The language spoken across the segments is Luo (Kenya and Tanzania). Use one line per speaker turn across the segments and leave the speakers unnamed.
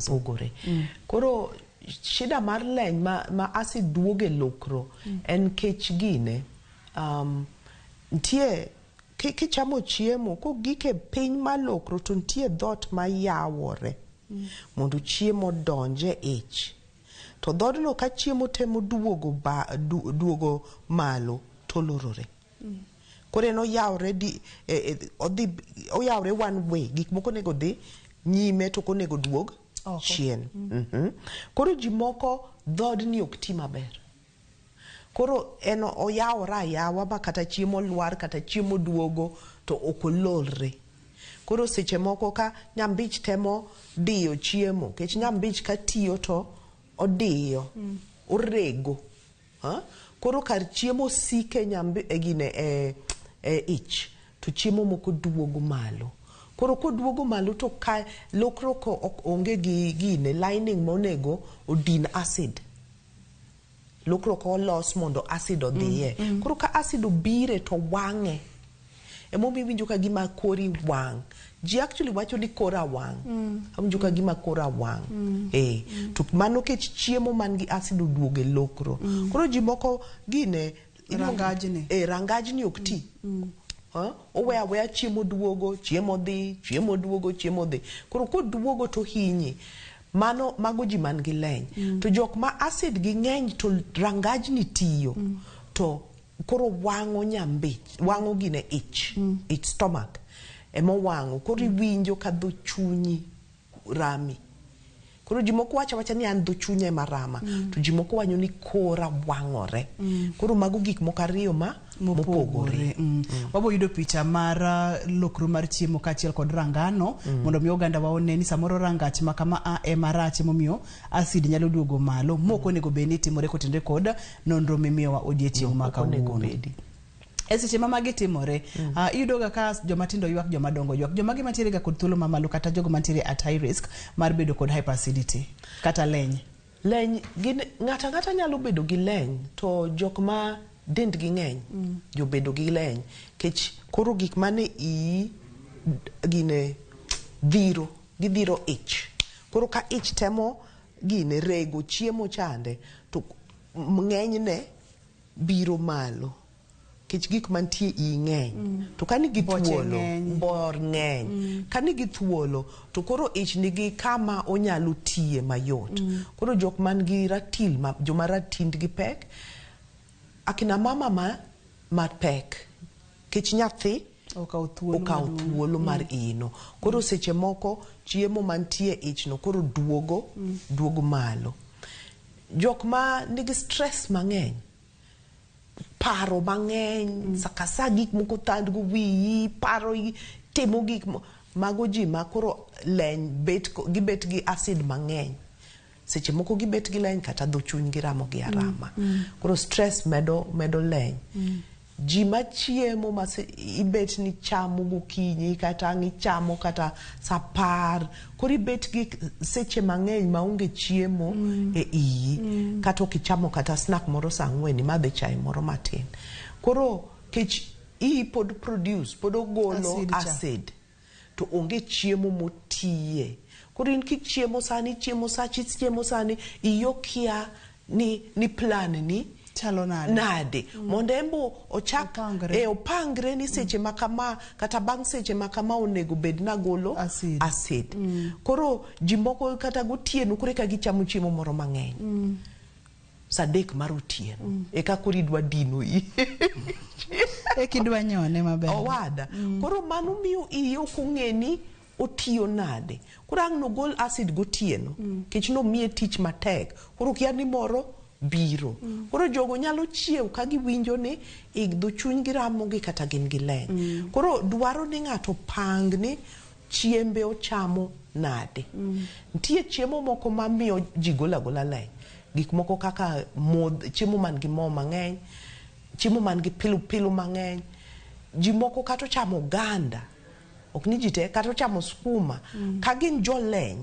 Opogore. Koro shida mar leny ma acid duogo e lokro en kech gine nitie kichamo chiemo kogik e piny malokro to nitie dhoot mayawore mondo chiemo donj e ich. To dhoodno ka chiemo temo duogo, duogo malo to lorore. Koro en oyawre di, odhi oyawre one way gik moko onego dhi nyime to ok onego duog
oko
chien. Koro ji moko dhoodni ok ti maber. Koro en oyawore ayawa ma kata chiemo lwar kata chiemo duogo to ok olorre. Koro seche moko ka nyambich temo diyo chiemo, kech nyambich ka tiyo to odiyo, orego. Ha? Koro kar chiemo sike nyambi, e gine e ich to chiemo moko duogo malo. Koro koduogo malo to ka lokruok ok onge gi gine lining monego odin acid. Lokruok olos mondo acid odhiye. Koro ka acid obire to wang'e. Emomiyo iwinjo ka gima kori wang'. Ji actually wacho ni kora wang'. Awinjo ka gima kora wang'. To mano kech chiemo man gi acid oduogo e lokro. Koro ji moko gine
Rangajni.
Rangajni ok ti. Owe aweya chiemo duogo, chiemo dhi, chiemo duogo, chiemo dhi. Koro koduogo to hinyi. Mano mago ji man gi leny. To jok ma acid gi ng'eny to rangajni tiyo. To koro wang'o nyambich, wang'o gine ich, ich stomach. Ema owang'o. Koro iwinjo ka dho chunyi rami. Koro ji moko wacho awacha ni an dho chunya ema rama. To ji moko wacho ni kora wang'ore. Koro mago gik moko ariyo ma mopogore.
Wabo yudo picha mar lokro mar chiemo kaachiel kod rangano mondo mi oganda wa one ni samoro rangach ma kama a ema rach emomiyo acid nyalo duogo malo mok onego bed ni timore kotenore kod nonro mimiyowa odiechieng' ma
Ok onego
kawuono.
bedi.
E seche ma magi timore, iyudo ga ka joma tindo ywak, joma dongo ywak, joma gi mantiere ga kod thuolo mamalo kata jogo mantiere at high risk mar bedo kod hyperacidity kata leny.
Leny gin ng'ato ang'ata nyalo bedo gi leny to jok ma dendgi ng'eny jobedo gi leny kech koro gik mane iyi gine dhiro gidhiro ich. Koro ka ich temo gine rego chiemo chande to ng'enyne biro malo kech gik mantie iyi ng'eny. To ka nigi
Boche
thuolo
ng'eny.
bor ng'eny. Ka nigi thuolo to koro ich nigi kama onyalo tiye mayot. Koro jok man gi ratil ma, joma ratindgi pek, akina mama ma pek kech nyathi
Okawo thuolo
okawo
maduong'.
thuolo mar ino. Koro seche moko chiemo mantie e ich no koro duogo duogo malo. Jok ma nigi stress mang'eny, paro mang'eny, sa ka sa gik moko thando wiyi, paro timo gik mago ji ma koro leny bet gibet gi acid mang'eny. Seche moko gibet gi leny kata dho chuny gi ramo gi arama. Koro stress medo leny. Ji machiemo ma ibet ni chamo gokinyi kata ang' ichamo kata sa 10, koro ibet gi seche mang'eny maonge chiemo e iyi, kata ok ichamo kata snack moro sa 4 imadhe chai moro matin. Koro kech iyi pod produce, pod ogolo
Acid cha.
acid to onge chiemo motiye. Koro in kichiemo sani, chiemo sachi, chiemo sani, iyi okia ni plan ni
chalo nade?
Nade. Mondo embo ochak
Opangre.
Opangre ni seche ma kama kata bang' seche ma kama onego bed nagolo
Acid.
acid. Koro ji moko kata gotieno koro eka gichamo chiemo moro mang'eny. Sa 3 mar otieno. Eka koro idwa dino iyi.
Eka idwa nyone maber.
Owada. Koro mano miyo iyi ok ong'e ni otiyo nade. Koro ang' nogol acid gotieno. Kech nomiye tich matek. Koro kia ni moro biro. Koro jogo nyalo chiew ka giwinjo ni dho chunygi ramogi kata gin gi leny. Koro dwaro ni ng'ato pang ni chiembe ochamo nade. Nitie chiemo moko mamiyo ji golo agola leny. Gik moko kaka chiemo man gi mo mang'eny, chiemo man gi pilu pilu mang'eny. Ji moko kata ochamo oganda, ok ni ji te, kata ochamo skuma, ka gin joleny,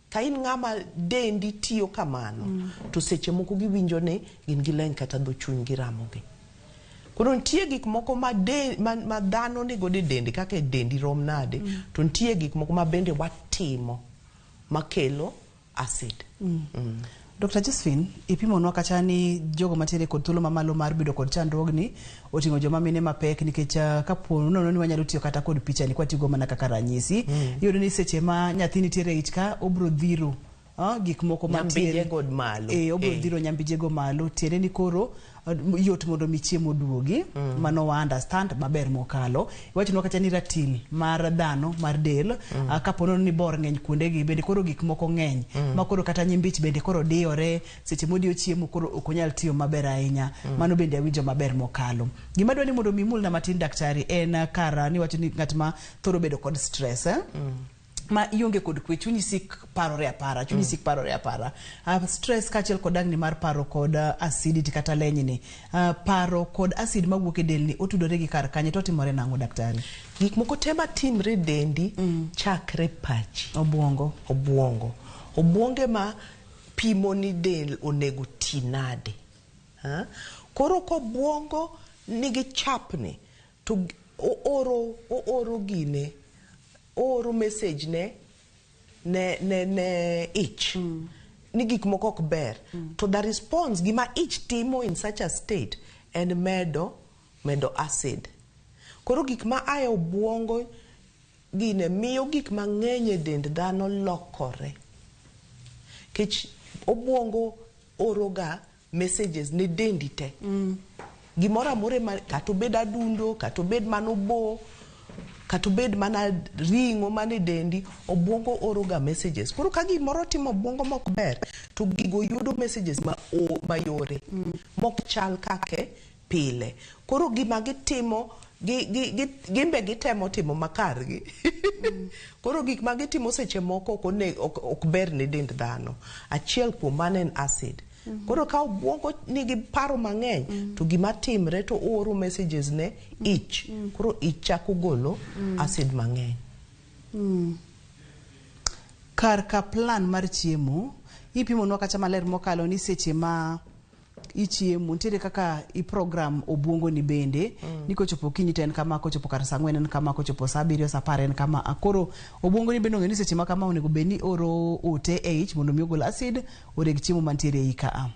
ka in ng'ama dendi tiyo kamano, to seche moko giwinjo ni gin gi leny kata dho chuny gi ramogi. Koro nitie gik moko ma dhano nigodo e dende, kaka e dendi rom nade, to nitie gik moko ma bende watimo Makelo acid.
Dr. Josephine, ipimonwa kacha ni jogo mantiere kod thuolo mamalo mar bedo kod chandruogni oting'o joma mine mapek nikech kapo nono ni wanyalo tiyo kata kod pichani kwatigo mana kaka ranyisi. Iyudo ni seche ma nyathi nitiere e ich ka obro dhiro gik moko mantiere
Nyambije go malo.
Obro dhiro nyambije go malo, tiende ni koro yot mondo mi chiemo duogi. Mano wa understand maber mokalo. Iwachonwa kacha ni ratil mar dhano mar del kapo nono ni bor ng'eny kuondegi bende koro gik moko ng'eny ma koro kata nyimbich bende koro diyore seche modiyo chiemo koro ok onyal tiyo maber ahinya. Mano bende awinjo maber mokalo. Gima dwa ni mondo mi imulna matin daktari en kar niwacho ni ng'at ma thoro bedo kod stress ma ionge kod kwe, chunyi sik parore apara, chunyi sik parore apara. Stress kaachiel kod dangni mar paro kod acidity kata lenyni, paro kod acid mawuok e delni otudore gi kar kanye to timore nang'o daktari?
Gik moko te matimre e dendi chakre pachi.
Obuongo.
Obuongo. Obuonge ma pimo ni del onego ti nade. Koro kobuongo nigi chapni to ooro gine, ooro message ne ich ni gik moko ok ber. To the response gima ich timo in such a state en medo acid. Koro gik ma ae obuongo gine miyo gik mang'eny e dend dhano lokore. Kech obuongo oroga messages ne dendi te. Gimoro amora ma kata obed adundo, kata obed mana obo, kata obed mana ring'o mane dendi, obuongo oroga messages. Koro ka gimoro timo obuongo mok ber, to gigo yudo messages mayore mok chal kake pile. Koro gima gitimo, gimbe gitemo timo makargi. Koro gik ma gitimo seche moko ok ber ne dend dhano. Achiel kuom mano en acid. Koro ka obuongo nigi paro mang'eny, to gima timre to ooro messages ne ich. Koro ich chako golo acid mang'eny.
Kar ka plan mar chiemo, ipimonwa kacha maler mokalo ni seche ma ichiemo nitiere kaka i-program obuongo ni bende ni kochopo okinyi to en kama, kochopo kar saa ang'wen en kama, kochopo saa abiriyo saa apar en kama. Koro obuongo ni bende ong'eyo ni seche ma kama onego bed ni oro ote e ich mondo mi ogol acid oreg chiemo mantiere ei ka.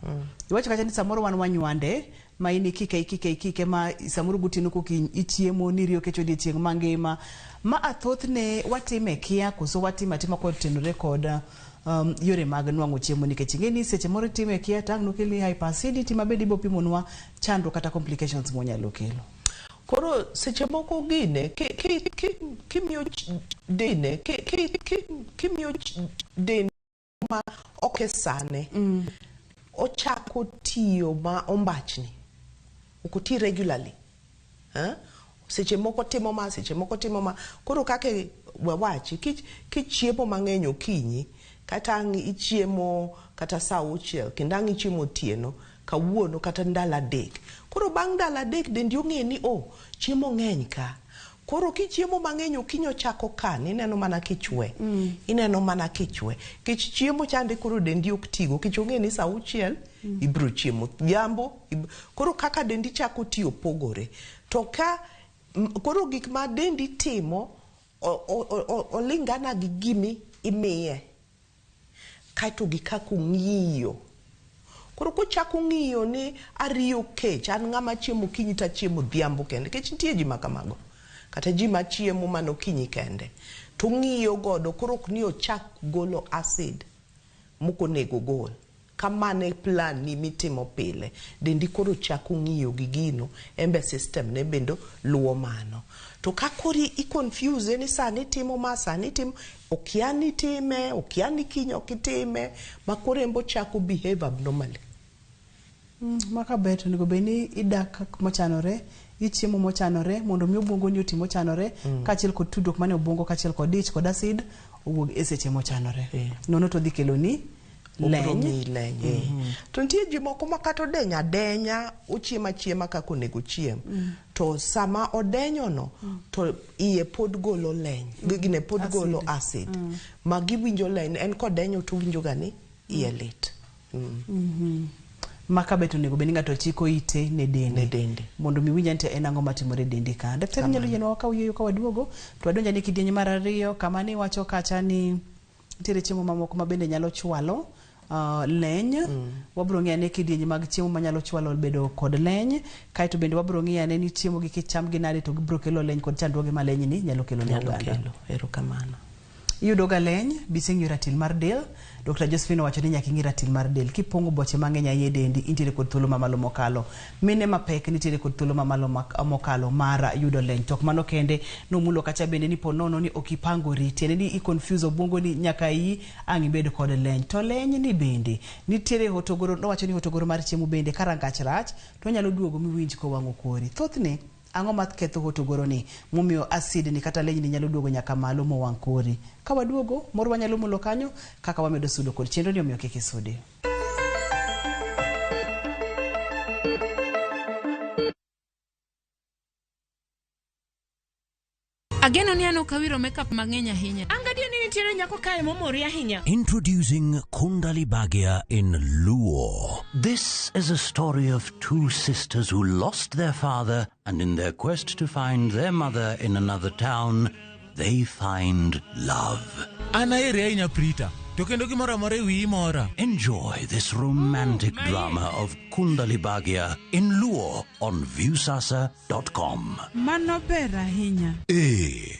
Iwacho kacha ni samoro wan wanywande ma in ikike ma samoro gotieno kokinyi ichiemo ni riyo kech odiechieng' mangima. Ma thothne watime kia koso watime atima kotenore kod yore mag nwang'o chiemo nikech ing'e ni seche moro itime kia to ang' nokelni hyperacidity ma bende ibopimonwa chandruok kata complications monyalo kelo.
Koro seche moko gine kimiyo dine kimiyo den ma ok e sane ochako tiyo ma ombachni, ok oti regularly. Seche moko timo ma, seche moko timo ma. Koro kaka wawachi, kichiemo mang'eny okinyi, kata ang' ichiemo kata saa auchiel, kendo ang' ichiemo otieno, kawuono kata ndalo adek. Koro bang' ndalo adek dendi ong'e ni chiemo ng'eny ka. Koro kichiemo mang'eny okinyi ochako kan, ineno mana kichwe. Ineno mana kichwe. Kech chiemo chande koro dendi ok tigo, kech ong'e ni saa auchiel ibiro chiemo odhiambo. Koro kaka dendi chako tiyo pogore. To ka koro gik ma dendi timo olingana gi gimi imiye. Kaeto gi kaka ong'iyo. Koro kochako ng'iyo ni ariyo kech, an ng'ama chiemo okinyi to achiemo odhiambo kende. Kech nitie ji ma kamago. Kata ji machiemo mana okinyi kende. To ong'iyo godo, koro ok ni ochak golo acid mok onego gol. Kamano e plan ni mitimo pile. Dendi koro chako ng'iyo gi gino, embe system ne bende luwo mano. To ka koro i confuse ni sani timo ma, sani timo, okia ni time, okia ni kiny ok itime, ma koro embe ochako behave abnormally.
Ma kaber to onego bed ni idak mochanore, ichiemo mochanore mondo mi obuongo ni oti mochanore, kaachiel kod tudruok mane obuongo kaachiel kod ich kod acid owuog e seche mochanore. Nono to dhi kelo ni leny.
Leny. To nitie ji moko ma kata odenyo adenya, ochiemo achiema kaka onego ochiem. To sama odenyo no, to iye pod golo leny. Gine pod golo acid. Ma giwinjo leny, en kodenyo to owinjo ga ni iye lit.
Ma kabet onego bed ni ng'ato chiko ite ne dende.
Ne dende.
Mondo mi winj ante en ang'o matimore e dende ka. Daktari nyalo yienwa wakaw yueyo ka waduogo, to wadonjo ane kidieny mar ariyo kama ni wacho kacha ni Nitiere chiemo mamoko ma bende nyalo chwalo leny. Wabiro ng'iyo ane kidienje mag chiemo manyalo chwalo bedo kod leny. Kaeto bende wabiro ng'iyo ane ni chiemo gi kicham gi nade to gibiro kelo leny kod chandruoge ma leny ni nyalo kelo ne
Nyalo
oganda.
kelo. Erokamano.
Iyudo ga leny, biseng'iyo ratil mar del. Dr. Josephine owacho ni nyaka ing'i ratil mar del. Kipong'o boche mang'eny ahinya e dendi, intiere kod thuolo mamalo mokalo. Mine mapek nitiere kod thuolo mamalo mokalo mar yudo leny. To ok mano kende, nomulo kacha bende ni po nono ni ok ipangori, tiende ni i confuse obwongo ni nyaka iyi ang' ibed kod leny. To leny ni bende, nitiere hotogoro, nowacho ni hotogoro mar chiemo bende ka rangach rach, to onyalo duogo miwinj kowang'o kori. Thothne, ang'o ma ketho hotogoro ni momiyo acid ni kata leny ni nyalo duogo nyaka malo mowang' kori? Ka waduogo, mor wanyalo mulo kanyo kaka wamedo sudo kod chenro ni, omiyo kik isudi.
Ageno ni an ok awiro makeup mang'eny ahinya.
An gadier ni nitiere nyako kae momori ahinya.
Introducing Kundali Bhagya in Luo. This is a story of two sisters who lost their father, and in their quest to find their mother in another town, they find love.
An aheri ahinya Prita, to kendo gimoro amora e wiyi mora.
Enjoy this romantic drama of Kundali Bhagya in Luo on Viusasa.com.
Mano ber ahinya.
Ee,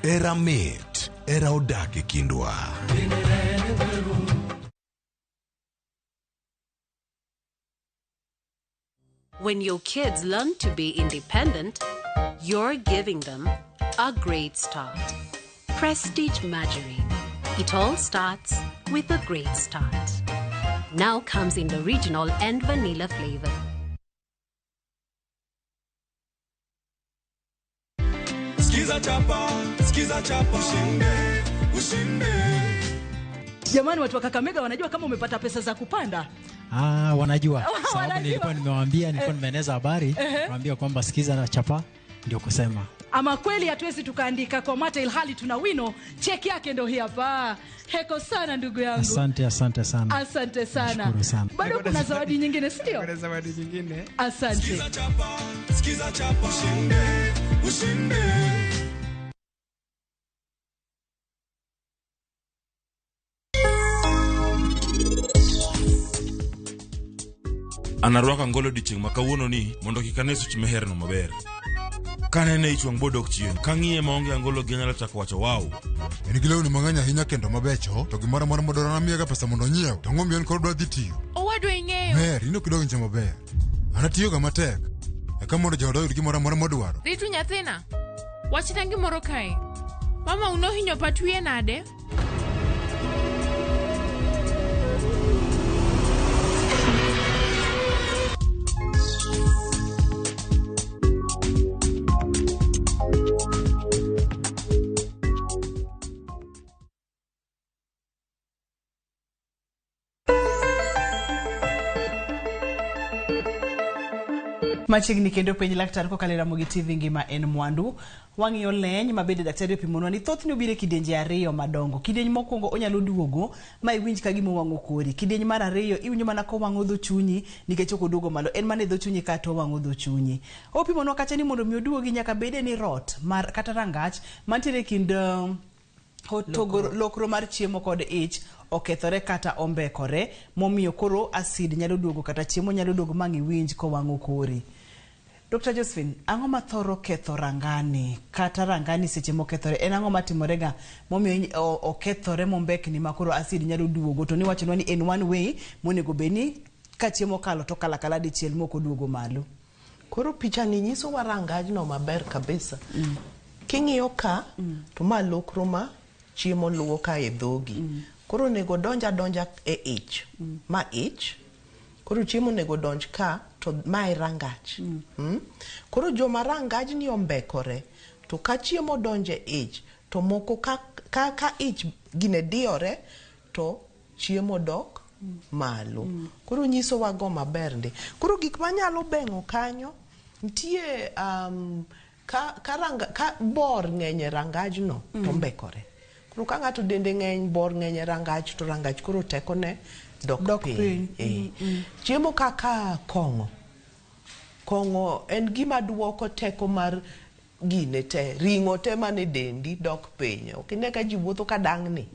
era mit, era odak e kindwa.
When your kids learn to be independent, you're giving them a great start. Prestige Margarine. It all starts with a great start. Now comes in the original and vanilla flavor.
Skiza chapa, skiza chapa, ushinde, ushinde.
Jamani, watu wa Kakamega wanajua kama umepata pesa za kupanda?
Ah, wanajua sababu
Wanajua.
nilikuwa nimewaambia, nilikuwa nimeeneza habari, niwaambia kwamba sikiza na chapa ndio kusema.
Ama kweli hatuwezi tukaandika kwa mate ilhali tuna wino. Cheki yake ndo hii hapa. Heko sana ndugu yangu.
Asante, asante sana.
Asante sana.
Nashukuru sana.
Bado kuna zawadi nyingine, si ndio?
Kuna zawadi nyingine.
Asante.
Skiza chapa, skiza chapa, ushinde, ushinde.
An arwako angolo odiochieng' ma kawuono ni mondo kik ane such meherno maber. Kanene ich wang' bodok chien, kang'iye maonge angolo gi anyalo chako wacho wow.
En gi lewni mang'eny ahinya kendo mabecho, to gimoro amora modwaro namiyaga pesa mondo onyiew. To ang'o miyo en koro odwa dhi tiyo?
Owadwa ing'eyo.
Mer, in ok idwa winjo maber. An atiyoga matek, eka mondo jaoda oyud gimoro amora modwaro.
Ritu nyathina. Wachna gimoro kae. Mama unohinyo pat wiye nade?
Machiegni kendo penj laktar kokalo e Ramogi TV ngima en mwandu. Wang'iyo leny ma bende daktari opimonwa ni thothne obiro e kidienje ariyo madongo. Kidieny mokwongo onyalo duogo ma iwinj ka gima owang'o kori. Kidieny mar ariyo iwinjo mana kowang'o dho chunyi nikech ok oduogo malo. En mana e dho chunyi kato owang'o dho chunyi. Opimonwa kacha ni mondo mi oduogi nyaka bede ni rot mar kata rangach mantiere e kind hotogoro lokro mar chiemo kod ich okethore kata ombekore momiyo koro acid nyalo duogo kata chiemo nyalo duogo ma iwinj kowang'o kori. Dr. Josephine, ang'o ma thoro ketho rangani kata rangani seche mokethore en ang'o matimorega momiyo okethore mombekni ma koro acid nyalo duogo to niwachonwa ni en one way monego bed ni ka chiemo okalo to okalo akala dichiel mok oduogo malo.
Koro pichani nyisowa rangajno maber kabisa. King'iyo ka, to ma lokro ma chiemo luwo ka e dhogi. Koro onego donj adonja e ich. Ma ich. Koro chiemo onego donj ka, to ma e rangach. Koro joma rangajni ombekore, to ka chiemo donjo e ich, to moko ka ich gine diyore, to chiemo dok malo. Koro nyisowa go maber ndi. Koro gik manyalo beng'o kanyo, nitie ka bor ng'eny e rangajno, to mbekore. Koro ka ng'ato dende ng'eny, bor ng'eny e rangach, to rangach koro tekone dok piny. Chiemo kaka kong'o. Kong'o en gima duoko teko mar gine te, ring'o te mane dendi dok piny. Ok ine ka ji wuotho ka dang'ni.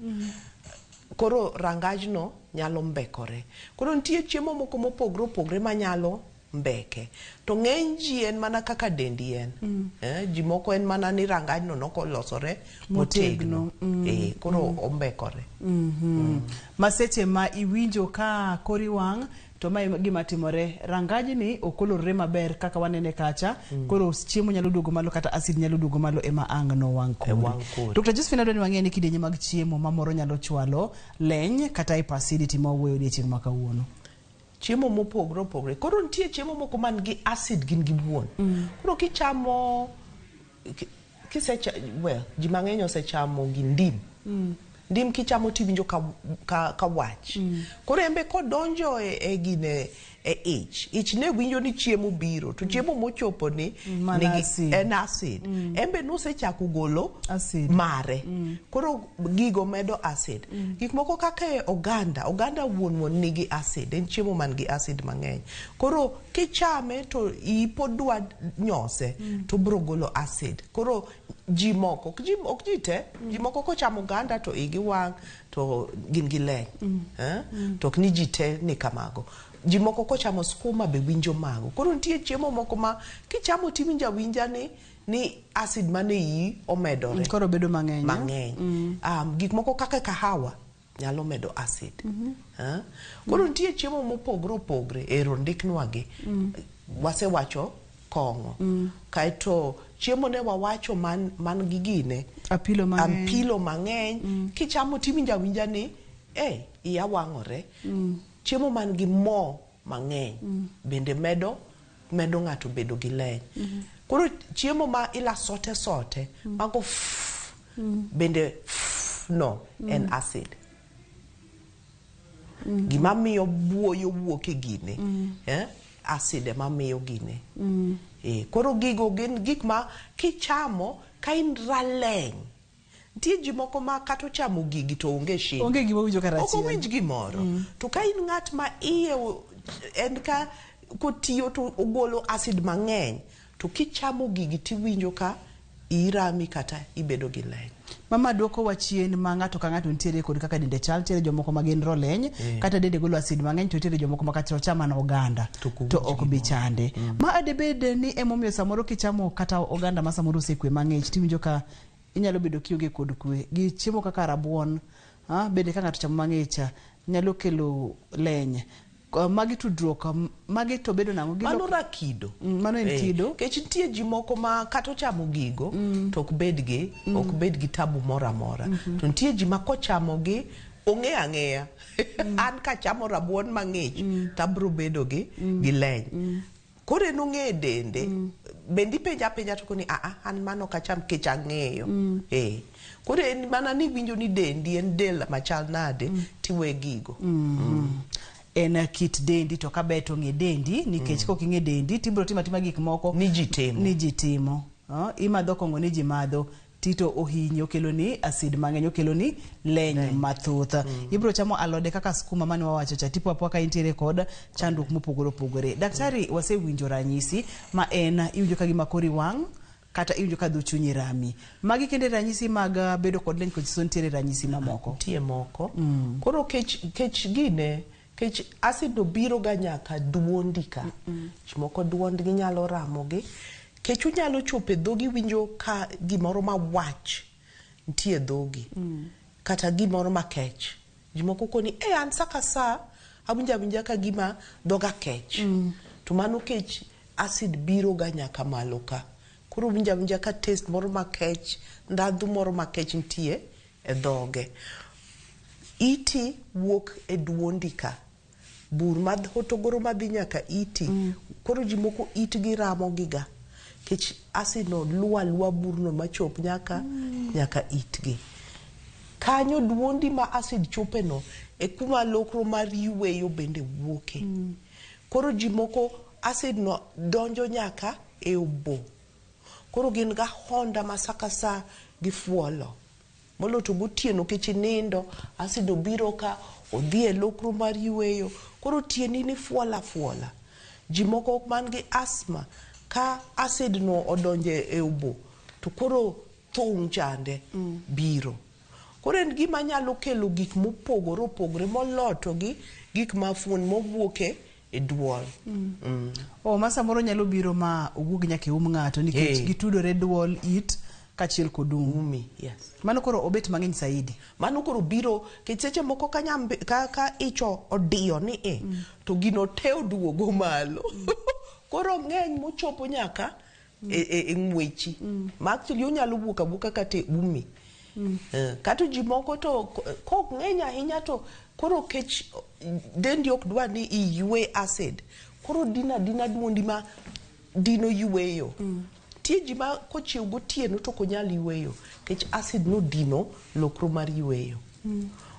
Koro rangajno nyalo mbekore. Koro nitie chiemo moko mopogre opogre manyalo mbeke. To ng'eny ji en mana kaka dendi en. Ji moko en mana ni rangajno nokolosore motegno. Koro ombekore.
Ma seche ma iwinjo ka kori wang' to mae gima timore, rangajni ok olorre maber kaka wanene kacha. Koro chiemo nyalo duogo malo kata acid nyalo duogo malo ema ang' nowang' kori.
Wang' kori.
Dr. Josephine, adwa ni wang'e ni kidienje mag chiemo ma moro nyalo chwalo leny kata hyperacidity ma wawuoyo odiochieng' ma kawuono.
Chiemo mopogre opogre. Koro nitie chiemo moko man gi acid gin gi wuon. Koro kichamo kisecha, well, ji mang'eny osechamo gi ndim. Ndim kichamo tiwinjo ka wach. Koro embe kodonjo e gine e ich, ich ne winjo ni chiemo biro, to chiemo mochopo ni
Mana
nigi
acid.
en acid. Embe nosechako golo
Acid.
mare. Koro gigo medo acid. Gik moko kaka e oganda, oganda wuon wuon nigi acid, en chiemo man gi acid mang'eny. Koro kichame to iyi pod dwa nyose, to bro golo acid. Koro ji moko, ok ji te, ji moko kochamo oganda to igi wang' to gin gi leny. To ok ni ji te ni kamago. Ji moko kochamo skuma be winjo mago. Koro nitie chiemo moko ma kichamo tiwinjo awinja ni acid mane iyi omedore.
Koro bedo mang'eny.
Mang'eny. Gik moko kaka kahawa nyalo medo acid. Koro nitie chiemo mopogre opogre, ero ndiknwagi. Wasewacho kong'o. Kaeto chiemo ne wawacho man gi gine.
Apilo mang'eny.
Apilo mang'eny. Kichamo tiwinjo awinja ni, iya wang'ore. Chiemo man gi mo mang'eny bende medo ng'ato bedo gi leny. Koro chiemo ma ila sote sote, mago bende no en acid. Gima miyo buoyo wuok e gine, acid ema miyo gine. Koro gigo gin gik ma kichamo ka in raleny. Nitie ji moko ma kata ochamo gigi to onge shida.
Onge gima owinjo kata
Ok
achiel.
owinj gimoro. To ka in ng'at ma iye en ka kotiyo to ogolo acid mang'eny, to kichamo gigi tiwinjo ka irami kata ibedo gi leny.
Mama dwoko wa chien ma ng'ato ka ng'ato nitiere kod kaka dende chal. Nitiere jomoko ma gin roleny, kata dende golo acid mang'eny, to nitiere jomoko ma kata ochamo mana oganda to ok bi chande. Ma debed ni emomiyo samoro kichamo kata oganda ma samoro osekwe mang'ich, tiwinjo ka inyalo bedo kionge kod kwe. Gi chiemo kaka rabuon, bende ka ng'ato chamo mang'ich nyalo kelo leny. Magi tudruok, magi to bedo nang'o?
Mano rakido.
Mano en kido.
Nikech nitie ji moko ma kata ochamo gigo, to ok bed gi tabu moro amora. To nitie ji ma kochamo gi, ong'e ang'eya. An kachamo rabuon mang'ich, to abiro bedo gi leny. Koro en ong'e dende. Bende ipenja apenja to koni, an mano ok acham nikech ang'eyo. Koro en mana ni iwinjo ni dendi en del machal nade, tiwe gigo.
En kit dendi to kaber to ng'e dendi, nikech kok ing'e dendi tibiro timo atima gik moko
ni ji timo.
Ni ji timo. Imadho kong'o ni ji madho, tito ohinyi, okelo ni acid mang'eny, okelo ni leny mathoth. Ibiro chamo alode kaka skuma mane wawacho cha, tipo apoa ka intiere kod chandruok mopogore opogore. Daktari, wasewinjo ranyisi ma en iwinjo ka gima kori wang' kata iwinjo ka dho chunyi rami. Magi kende ranyisi mag bedo kod leny, koso nitiere ranyisi mamoko?
Nitie moko. Koro kech gine, kech acid no biro ga nyaka duondi ka. Moko duondgi nyalo ramogi. Kech unyalo chopo e dhogi winjo ka gimoro ma wach nitie e dhogi. Kata gimoro makech. Ji moko koni, an sa ka sa, awinjo awinja ka gima dhoga kech. To mano kech acid biro ga nyaka malo ka. Koro winjo awinja ka taste moro makech, ndhadhu moro makech nitie e dhoge. Iti wuok e duondi ka. Bur ma hotogoro madhi nyaka iti. Koro ji moko itgi ramogi ga. Kech acid no luwa luwa burno machop nyaka itgi. Kanyo duondi ma acid chope no, e kuma lokro mar yweyo bende wuoke. Koro ji moko acid no donjo nyaka e obo. Koro gin ga honda ma sa ka sa gifuolo. Molo to gotieno kech inindo, acid obiro ka, odhi e lokro mar yweyo. Koro tieni ni fuola fuola. Ji moko man gi asthma, ka acid no odonjo e obo, to koro thung' chande biro. Koro en gima nyalo kelo gik mopogore opogore moloto gi gik ma fuon mowuok e duol.
O ma samoro nyalo biro ma owuog nyaka e um ng'ato nikech gitudore duol, it kaachiel kod um.
Umi, yes.
Mano koro obet mang'eny saidi.
Mano koro biro kech seche moko ka nyambe, ka icho odiyo ni e to gino te oduogo malo. Koro ng'eny mochopo nyaka e ng'wechi. Ma actually onyalo wuok awuoka kata e umi. Kata ji moko to kok ng'eny ahinya to koro kech dendi ok dwa ni iywe acid. Koro dina dina duondi ma dino yweyo. Tie ji ma kochiew gotieno to ok onyal yweyo kech acid no dino lokro mar yweyo.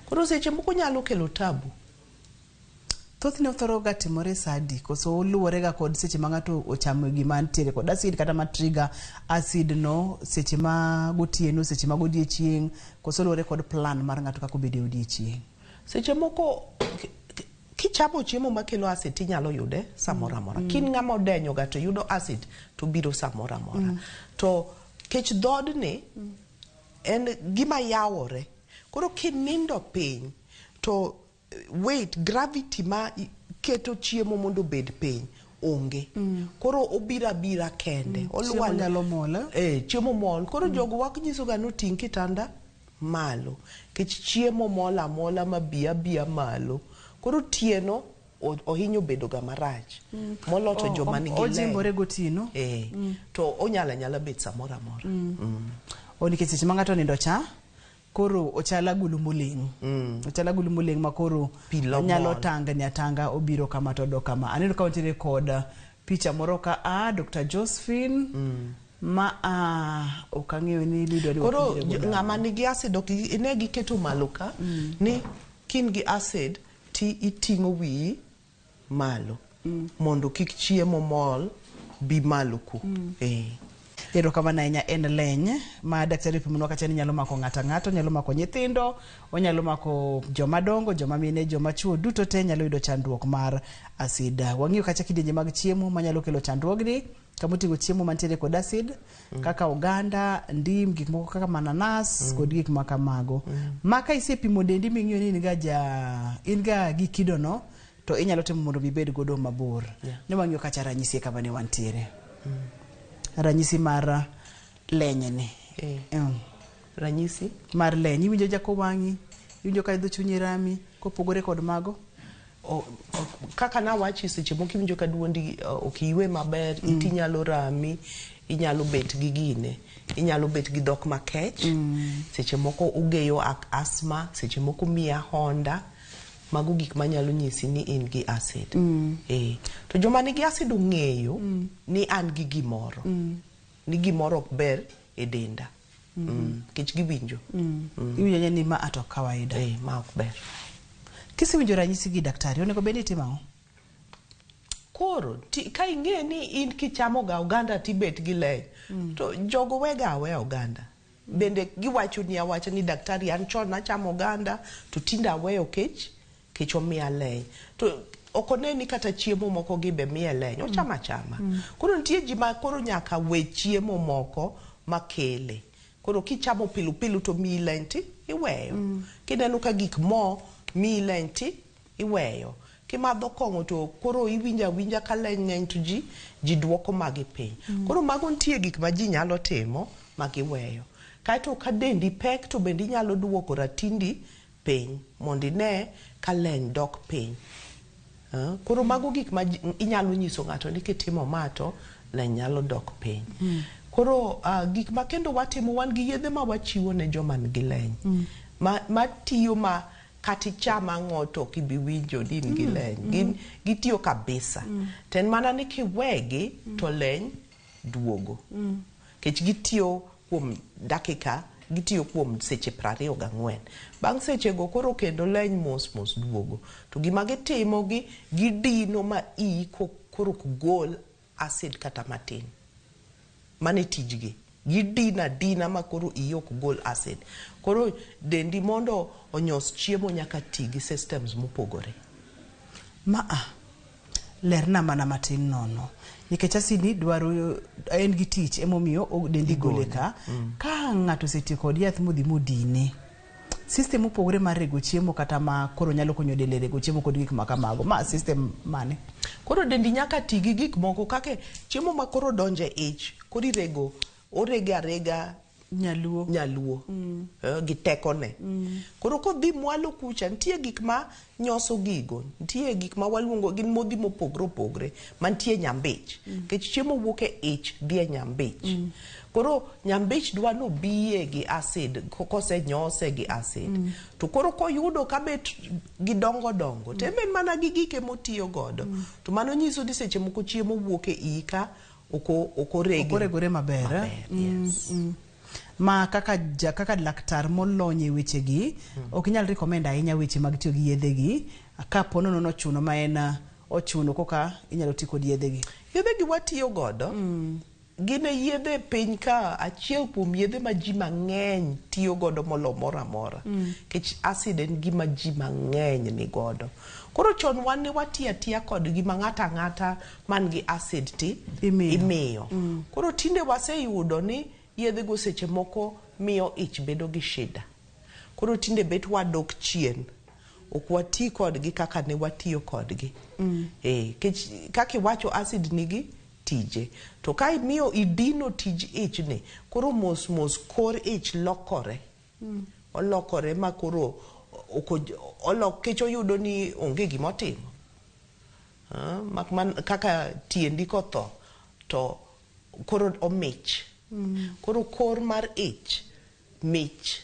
Koro seche moko nyalo kelo tabu.
Thothne othoro ga timore sa adi koso luwore ga kod seche ma ng'ato ochamo gima nitiere kod acid kata ma trigger acid no seche ma gotieno, seche ma godiechieng', koso luwore kod plan mar ng'ato kaka obedo e odiechieng'.
Seche moko kichamo chiemo makelo acid tinyalo yude samoro amora. Kin ng'ama odenyo ga to yudo acid to biro samoro amora. To kech dhodni en gima yawore. Koro kinindo piny to weight, gravity ma keto chiemo mondo obed piny onge. Koro obiro abira kende.
Chiemo nyalo mol.
Chiemo mol. Koro jogo wakinyiso ga ni oting' kitanda malo. Kech chiemo mol amola ma bi abia malo. Koro tieno ohinyo bedo ga marach. Moloto joma nigi leny.
Ojimbore gotieno.
To onyalo anyala bet samoro amora.
O nikech seche ma ng'ato onindo cha, koro ochalo agulu moling'. Ochalo agulu moling' ma koro nyalo tangni atanga obiro kama to odok kama. Aneno ka wantiere kod picha moro ka a Dr. Josephine ma a ok ang'eyo ni lidwa ni
Koro ng'ama nigi acid ok ne giketo malo ka ni kin gi acid ti iting'o wiyi malo mondo kik chiemo mol bi malo ku.
Erokamano ahinya en leny ma daktari opimonwa kacha ni nyalo mako ng'ato ang'ato, nyalo mako nyithindo, onyalo mako joma dongo, joma mine, joma chuo, duto te nyalo yudo chandruok mar acid. Wang'iyo kacha kidienje mag chiemo manyalo kelo chandruogni, kamoting'o chiemo mantiere kod acid, kaka oganda, ndim, gik moko kaka mananas, kod gik ma kamago. Ma ka isepimo dendi ming'iyo ni in ga gi kidono, to inyalo timo mondo ibed godo mabor. Ne wang'iyo kacha ranyisi kama ne wantiere. Ranyisi mar leny ni.
Ranyisi
mar leny, iwinjo jako wang'i, iwinjo ka dho chunyi rami, kopogore kod mago.
Kaka nawachi seche moko iwinjo ka duondi ok iywe maber, iti nyalo rami, inyalo bet gi gine, inyalo bet gi dhok makech, seche moko ogeyo asthma, seche moko miya honda. Mago gik manyalo nyisi ni in gi acid. To joma nigi acid ong'eyo ni an gi gimoro. Ni gimoro ok ber e denda. Nikech giwinjo.
Iwinjo ni ma ato kawaida.
Ma ok ber.
Kisewinjo ranyisi gi daktari, onego bed ni itimo ang'o?
Koro, ka ing'e ni in kichamo ga oganda tibet gi leny, to jogo wega aweya oganda. Bende giwacho ni awacha ni daktari an chon nachamo oganda to tinde aweyo kech omiya leny. To ok one ni kata chiemo moko gi be miye leny, ochamo achama. Koro nitie ji ma koro nyaka we chiemo moko makele. Koro kichamo pilupilu to miyi leny ti iweyo. Kineno ka gik mo miyi leny ti iweyo. Kimadho kong'o to koro iwinjo awinja ka leny ng'eny to ji duoko magi piny. Koro mago nitie gik ma ji nyalo timo ma giweyo. Kaeto ka dendi pek to bende inyalo duoko ratindi piny mondo ine ka leny dok piny. Koro mago gik ma inyalo nyiso ng'ato ni kitimo ma to leny nyalo dok piny. Koro gik ma kendo watimo wan gi yedhe ma wachiwo ne joma nigi leny. Ma tiyo ma kata icham ang'o to ok ibi winjo ni in gi leny. Gitiyo kabisa. To en mana ni kiwegi to leny duogo. Nikech gitiyo kuom dakika, gitiyo kuom seche 24. Bang' sechego koro kendo leny mos mos duogo. To gima gitimo gi, gidino ma iyi koro ok gol acid kata matin. Mano e tijgi. Gidino adina ma koro iyi ok gol acid. Koro dendi mondo onyos chiemo nyaka ti gi systems mopogore.
Ma lerna mana matin nono. Nikech acid ni dwaro en gi tich emomiyo dendi gole ka. Ka ng'ato osetiyo kod yath modhi modine, System mopogore mar rego chiemo kata ma koro nyalo konyo del e rego chiemo kod gik ma kamago. Ma system mane?
Koro dendi nyaka ti gi gik moko kaka chiemo ma koro donjo e ich, koro irego, orege arega
nyaluo,
nyaluo. Gi tekone. Koro kodhi mwalo kucha, nitie gik ma nyoso gigo, nitie gik ma waluongo gin modhi mopogre opogre mantie nyambich. Nikech chiemo wuok e ich dhi e nyambich. Koro nyambich dwa nobiye gi acid kosenyose gi acid. To koro koyudo kabet gidongo dongo, to en be mana gi gike motiyo godo. To mano nyiso ni seche moko chiemo wuok e iyi ka ok orege.
Ok oregore maber.
Maber, yes.
Ma kaka ja, kaka laktar molony e weche gi, ok inyal recommend ahinya weche mag tiyo gi yedhe gi ka po nono nochuno ma en ochuno koka inyalo ti kod yedhe gi.
Yedhe gi watiyo godo. Gin e yedhe e piny ka achiel kuom yedhe ma ji mang'eny tiyo godo molo moro amora. Nikech acid en gima ji mang'eny ni godo. Koro chon wan ne watiyo atiya kodgi ma ng'ato ang'ata man gi acid ti imiyo. Koro tinde waseyudo ni yedhe go seche moko miyo ich bedo gi shida. Koro tinde bet wadok chien. Ok wati kodgi kaka ne watiyo kodgi. Kech kaka iwacho acid nigi tije. To ka imiyo idino tij ich ni, koro mos mos kor ich lokore. Olokore ma koro kech oyudo ni onge gima otimo. Mak man kaka tiendi kotho to koro omich. Koro kor mar ich mich.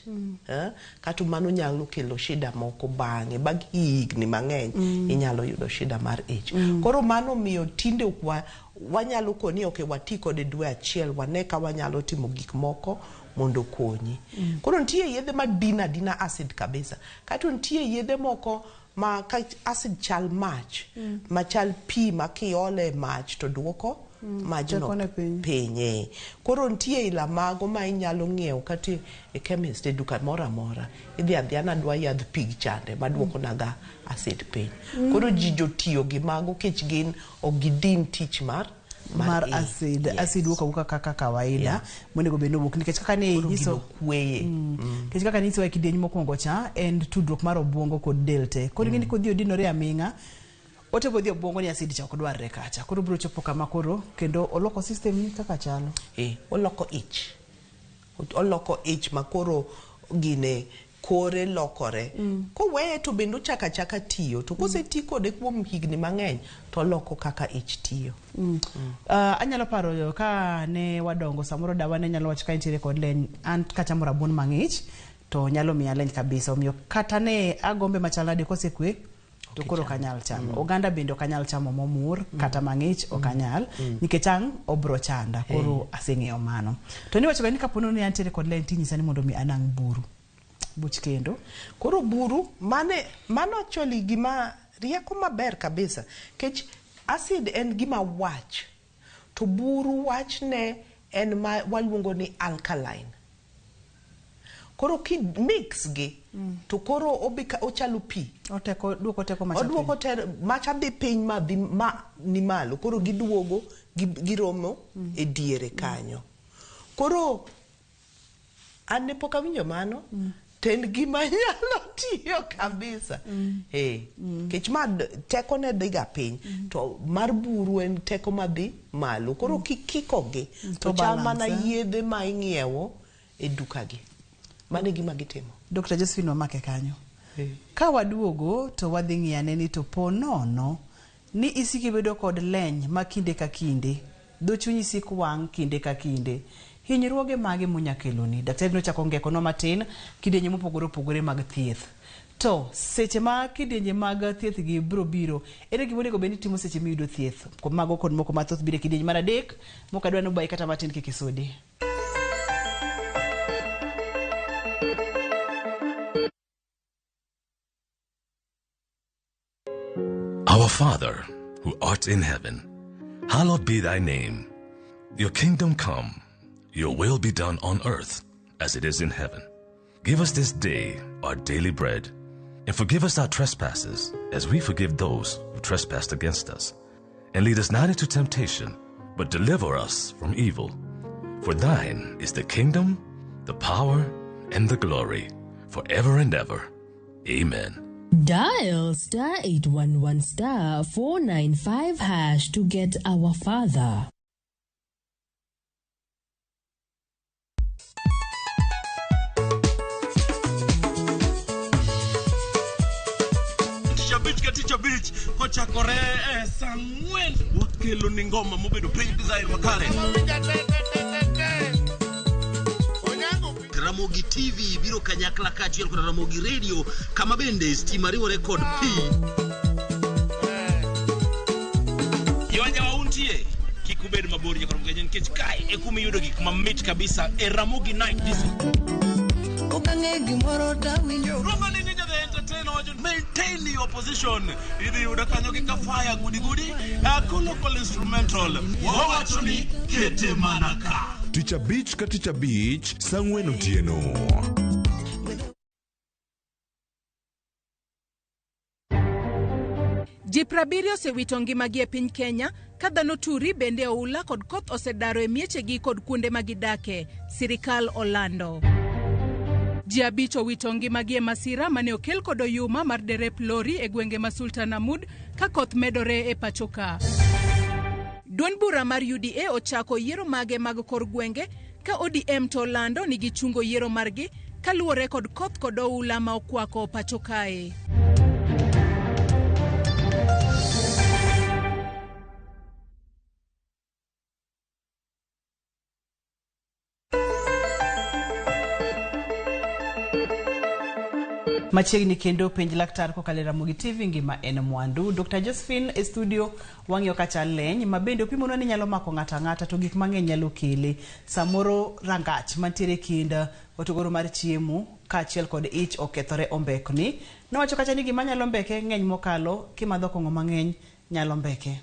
Kato mano nyalo kelo shida moko bang'e, bang' higni mang'eny inyalo yudo shida mar ich. Koro mano miyo tinde ok wanyalo koni ok wati kode dwe achiel, wane ka wanyalo timo gik moko mondo okonyi. Koro nitie yedhe ma dino adina acid kabisa. Kato nitie yedhe moko ma ka acid chal mach, machal pi ma kiole mach to duoko majno
Tekone piny.
piny. Koro nitie ila mago ma inyalo ng'iewo kata e chemist e duka moro amora. Idhi adhiya nadwa yadh pig chande maduoko naga acid piny. Koro ji jotiyo gi mago kech gin ok gidin tich mar
mar
ich.
acid.
Yes.
Acid wuok awuoka kaka kawaida monego bed ni owuok nikech kaka ne
Koro
inyiso
gino kweye.
Nikech kaka ninyiso e kidieny mokwongo cha en tudruok mar obuongo kod del te. Koro ing'e ni kodhi odinore aming'a otemo dhi obuongo ni acid cha ok dwarre kacha. Koro biro chopo kama koro kendo oloko system ni kaka chalo.
Oloko ich. Oloko ich ma koro gine kore lokore. Koweye to bende ochako achaka tiyo. To koseti kode kuom higni mang'eny to oloko kaka ich tiyo.
Anyalo paro ka ne wadongo samoro dawa ne nyalo wacho ka intiere kod leny an kachamo rabuon mang'ich to nyalo miya leny kabisa. Omiyo kata ne agombe machal nade kosekwe to koro ok anyal chamo. Oganda bende ok anyal chamo momur kata mang'ich ok anyal nikech ang' obro chanda. Koro aseng'eyo mano. To niwacho ga ni kapo ni antiere kod leny tinyisa ni mondo mi anang' buru. Buch kendo.
Koro buru mane mano actually gima rieko maber kabisa. Kech acid en gima wach. To buru wachne en ma waluongo ni alkaline. Koro ki mix gi to koro obika ochalo pi.
Oteko duoko teko macha
Oduoko macha dhi piny ma dhi ma ni malo. Koro giduogo giromo e diere kanyo. Koro an ne pok awinjo mano. To en gima nyalo tiyo kabisa. Kech ma teko ne dhiga piny. To mar buru en teko madhi malo. Koro kikikogi to
To
chal mana
balance, eh?
yedhe ma ing'iewo e duka gi. Mano e gima gitimo.
Dr. Josephine wamake kanyo. Ka waduogo to wadhi ng'iyane ni to po nono ni isiko ibedo kod leny ma kinde ka kinde, dho chunyi sik wang' kinde ka kinde. Hinyruoge mage monya keloni? Daktari nochako ngekonwa matin kidienje mopogore opogore mag thieth. To seche ma kidienje mag thieth gi biro biro, ere gima onego bed ni itimo seche miyudo thieth? Mago kod moko mathoth biro e kidieny mar adek, mok adwa ni obayi kata matin kik isudi.
Our Father, who art in heaven, hallowed be thy name. Your kingdom come, your will be done on earth as it is in heaven. Give us this day our daily bread, and forgive us our trespasses as we forgive those who trespass against us. And lead us not into temptation, but deliver us from evil. For thine is the kingdom, the power, and the glory, forever and ever. Amen.
Dial star 811 star 495 hash to get our father.
Tich abich ka tich abich kochakore e saa ang'wen wakelo ni ngoma mobedo piny desire makare.
Ramogi TV biro kanyakla kaachiel kod Ramogi Radio kama bende stima riwore kod pi.
Yoja untie kik ubed mabor nyaka Ramogi nikech kae e kuma iyudo gik mamit kabisa e Ramogi Night Disco.
Okang'e gimoro tawinjo.
Ruoth ni Ninja the Entertainer wacho maintain your position. Idhi yudo kanyo gi kafaya gudi gudi local instrumental. Wawacho ni kete mana ka.
Tich abich ka tich abich saa ang'wen otieno.
Ji 70 osewito ngimagi e piny Kenya ka dhano turi bende oula kod koth osedaro e miechegi kod kuonde ma gidake, sirikal olando. Ji 5 owito ngimagi e masira mane okel kod oyuma mar derep lori e gwenge ma Sultan Hamud ka koth medore e pacho ka. Duond bura mar UDA ochako yiero mage mag kor gwenge ka ODM to olando ni gichungo yiero margi kaluwore kod koth kod oula ma okwako pacho kae.
Machiegni kendo penj laktar kokalo e Ramogi TV ngima en mwandu. Dr. Josephine e studio wang'iyo kacha leny ma bende opimonwa ni nyalo mako ng'ato ang'ata to gik mang'eny nyalo kele. Samoro rangach mantiere kind hotogoro mar chiemo kaachiel kod ich okethore ombekni. Nowacho kacha ni gima nyalo mbeke ng'eny mokalo kimadho kong'o mang'eny nyalo mbeke.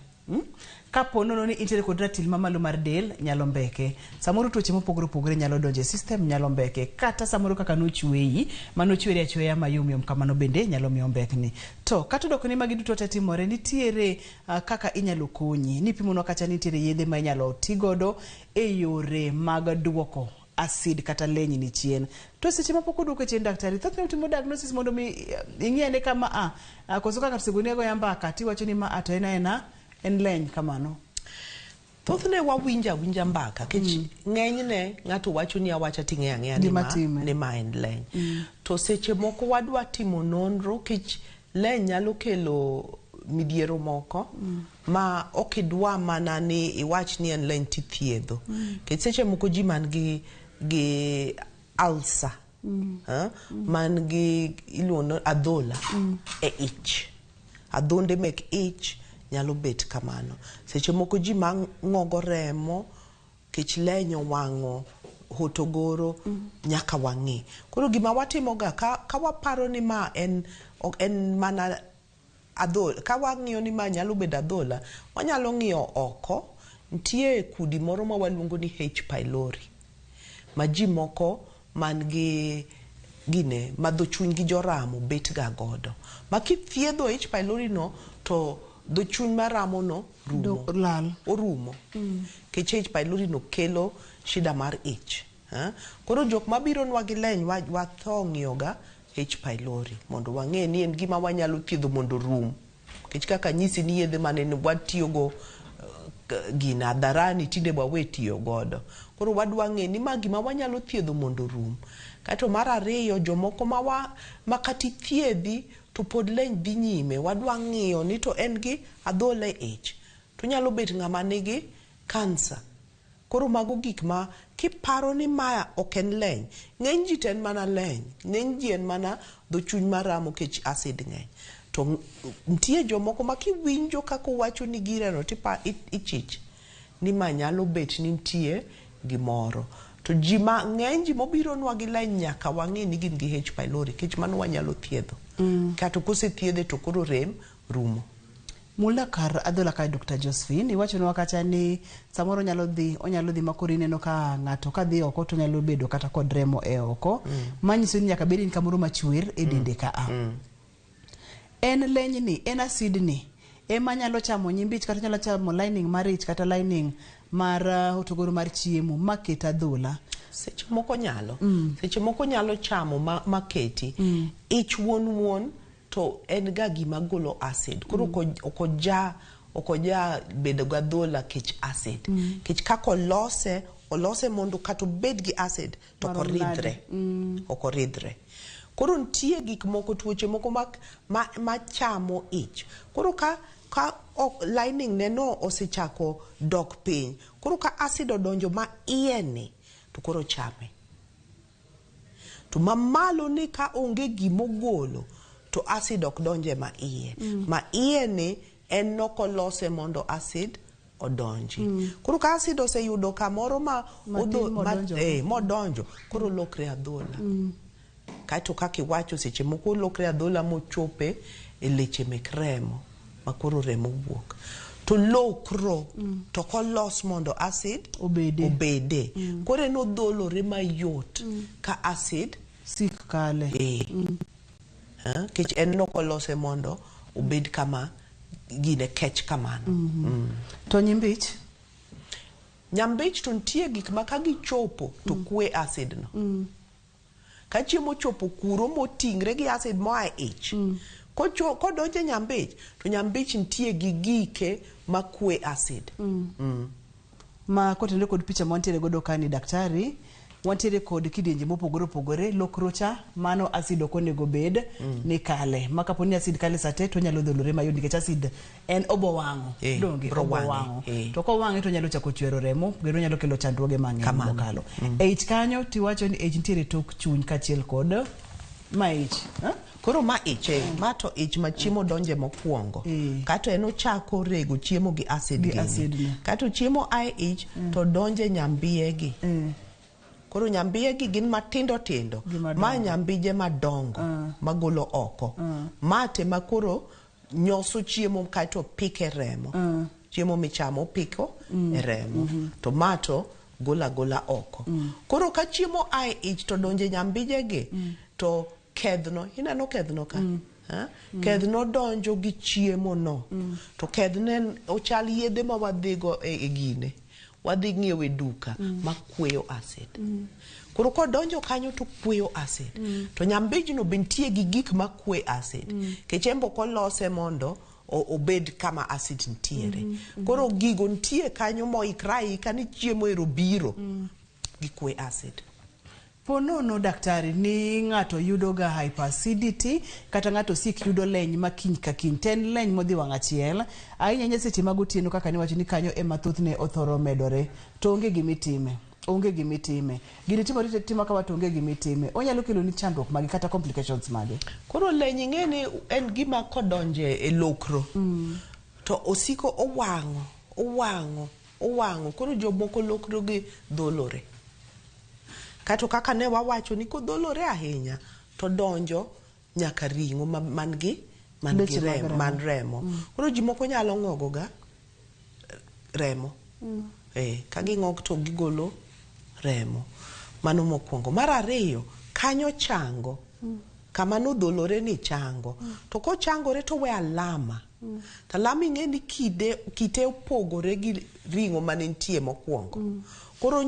Kapo nono ni intiere kod ratil mamalo mar del nyalo mbeke. Samoro tuoche mopogore opogore nyalo donjo e system nyalo mbeke. Kata samoro kaka nochweyi, manochweri achweya mayom yom kamano bende nyalo miyo mbekni. To kata odok ni magi duto te timore, nitiere kaka inyalo konyi. Nipimonwa kacha nitiere yedhe ma inyalo tigodo e yore mag duoko acid kata leny ni chien. To seche mapok oduoke chien daktari, thothne utimo diagnosis mondo mi ing'i ane kama a koso kaka onego goya mbaka tiwacho ni ma a to en aena en leny kamano.
Thothne wawinjo awinja mbaka kech ng'enyne ng'ato wacho ni awacha ting'eyo ang'eya ni ma en leny. To seche moko wadwa timo nonro kech leny nyalo kelo midhiero moko ma ok idwa mana ni iwach ni en leny tithiedho. Kech seche moko ji man gi ulcer, man gi iluongo adhola e ich. Adhonde mek ich nyalo bet kamano. Seche moko ji ma ng'ogo remo kech leny owang'o hotogoro nyaka wang'i. Koro gima watimoga ka waparo ni ma en mana adhola, ka wang'iyo ni ma nyalo bedo adhola, wanyalo ng'iyo oko. Nitie kudi moro ma waluongo ni H pylori ma ji moko man gi gine ma dho chuny gi joramo bet ga godo. Ma kithiedho H pylori no to dho chuny maramo no rumo.
Lal.
Orumo. Kech H pylori no kelo shida mar ich. Koro jok mabiro nwa gi leny watho ng'iyoga H pylori mondo wang'e ni en gima wanyalo thiedho mondo rum. Kech kaka nyisi ni yedhe mane watiyogo gina hadharani tinde wawe tiyo godo. Koro wadwa ng'e ni ma gima wanyalo thiedho mondo rum. Kato mar ariyo jomoko ma kata ithiedhi to pod leny dhi nyime, wadwa ng'iyo ni to en gi adhola e ich. To nyalo bet ng'ama nigi kansa. Koro mago gik ma kiparo ni ma ok en leny. Ng'eny ji to en mana leny. Ng'eny ji en mana dho chuny maramo kech acid ng'eny. To nitie jomoko ma kiwinjo kaka owacho ni gireno tipa ichich ni ma nyalo bet ni nitie gimoro. To ji mang'eny ji mobiro nwa gi leny nyaka wang'e ni gin gi H pylori kech mano wanyalo thiedho. Kato kosethiedhe to koro rem rumo.
Mula kar adhola ka Dr. Josephine, iwachonwa kacha ni samoro onyalo dhi makoro ineno ka ng'ato kadhi oko to onyalo bedo kata kod remo e oko. Manyiso ni nyaka bed ni kamoro machwer e dende ka a. En leny ni, en acid ni, ema nyalo chamo nyimbich kata nyalo chamo lining mar ich kata lining mar hotogoro mar chiemo maket adhola.
Seche moko nyalo. Seche moko nyalo chamo ma, maketi. Ich wuon wuon to en ga gima golo acid. Koro ok oja bedo ga adhola kech acid. Kech kaka olose, olose mondo kata obed gi acid to ok
Marom
oridhre.
nade?
Ok oridhre. Koro nitie gik moko, tuoche moko ma chamo ich. Koro ka ok, lining ne no osechako dok piny. Koro ka acid odonjo ma iye ni, to koro chame. To mamalo ni ka onge gimogolo, to acid ok donje ma iye. Ma iye ni en nokolose mondo acid odonji. Koro ka acid oseyudo kamoro ma
Matin modonjo.
Modonjo, koro lokre adhola. Kaeto kaka iwacho seche moko olokre adhola mochope e leche mek remo, ma koro remo wuok. To lokro, to kolos mondo acid obede. Koro en odholore mayot ka acid
sik kale.
Nikech en nokolose mondo obed kama gine kech kamano.
To nyimbich?
Nyambich to nitie gik ma ka gichopo to kwe acid no. Ka chiemo ochopo kuro moting're gi acid moa e ich, kodonjo e nyambich, to nyambich nitie gi gike makwe acid.
Ma kotenore kod picha ma wantiere godo ka ni daktari, wantiere kod kidienje mopogore opogore, lokro cha mano acid ok onego bed ni kale. Ma kapo ni acid kale sate to onyalo dholore mayot nikech acid en obo wang'o. Donge
bro
obo
wang'e,
wang'o. To kowang'e to onyalo chako chwero remo, kendo onyalo kelo chandruoge mang'eny
Kamano.
mokalo. E ich kanyo tiwacho ni ich nitiere tok chuny kaachiel kod ma ich.
Koro ma ich, ma to ich ma chiemo donje mokwongo. Kato en ochako rego chiemo gi acid
Gi
gini.
acid ni.
Kato chiemo a e ich to donje nyambiye gi. Koro nyambiye gi gin matindo tindo.
Gi madongo.
Ma nyambije madongo magolo oko. Ma te ma koro nyoso chiemo kaeto pike remo. Chiemo michamo piko e remo. To ma to gola gola oko. Koro ka chiemo a e ich to donje nyambije gi, to kedhno, ineno kedhno ka? Ha? Kedhno donjo gi chiemo no. To kedhno en ochal yedhe ma wadhigo e gine. Wadhi ng'iewo e duka makweyo acid. Koro kodonjo kanyo to kweyo acid. To nyambijno be nitie gi gik makwe acid. Nikech en be ok olose mondo obed kama acid nitiere. Koro gigo nitie kanyo moikre aika ni chiemo ero biro gikwe acid.
Po nono daktari ni ng'ato yudo ga hyperacidity kata ng'ato sik yudo leny ma kiny ka kiny, to en leny modhi wang' achiel ahinya ahinya seche mag otieno kaka niwacho ni kanyo ema thothne othoro medore, to onge gimitime, onge gimitime, gini timore tima kama to onge gimitime, onyalo kelo ni chandruok mage kata complications mage?
Koro leny ing'e ni en gima kodonje e lokro to osiko owang'o, owang'o, owang'o, koro jomoko lokro gi dholore. Kato kaka ne wawacho ni kodholore ahinya to donjo nyaka ring'o man gi, man gi
Leche mag
remo,
remo.
man remo. Koro ji moko nyalo ng'ogo ga remo. Ka ging'ok to gigolo remo. Mano mokwongo. Mar ariyo, kanyo chango. Kama nodholore ni chango. To kochangore to we alama. To alama ing'e ni kite opogore gi ring'o mane nitie mokwongo. Koro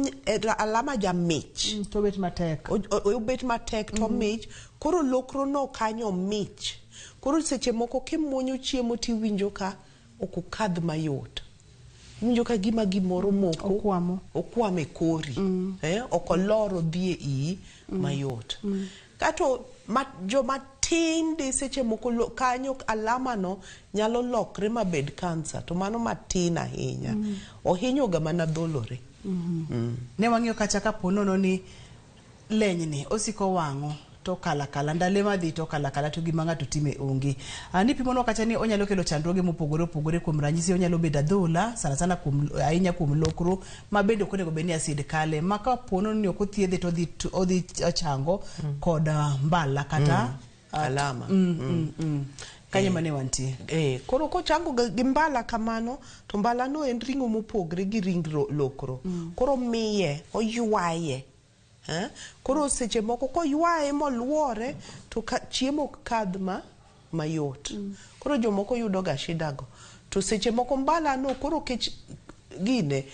alama jamich.
To obet matek.
Obet matek to mich. Koro lokro no kanyo mich. Koro seche moko kimuonyo chiemo tiwinjo ka ok okadh mayot. Iwinjo ka gima gimoro moko.
Okwamo.
Okwamo e kori. Ok olor odhi e iyi mayot. Kato joma tinde seche moko kanyo alama no nyalo lokre mabed kansa, to mano matin ahinya. Ohinyo ga mana dholore.
Ne wang'iyo kacha kapo nono ni lenyni osiko wang'o to kala kala, ndalo madhi to kala kala to gima ng'ato time onge. Nipimonwa kacha ni onyalo kelo chandruoge mopogore opogore, kuom ranyisi onyalo bedo adhola sana sana ahinya kuom lokro ma bende ok onego bed ni acid kale, ma kapo nono ni ok othiedhe to odhi chango kod mbala kata
Alama.
Kanyo mane wantie.
Koro kochango gi mbala kamano, to mbala no en ring'o mopogre gi ring lokro. Koro miye, oywaye. Koro seche moko koywaye moluore to chiemo ok kadh mayot. Koro jomoko yudo ga shida go. To seche moko mbala no koro kech gine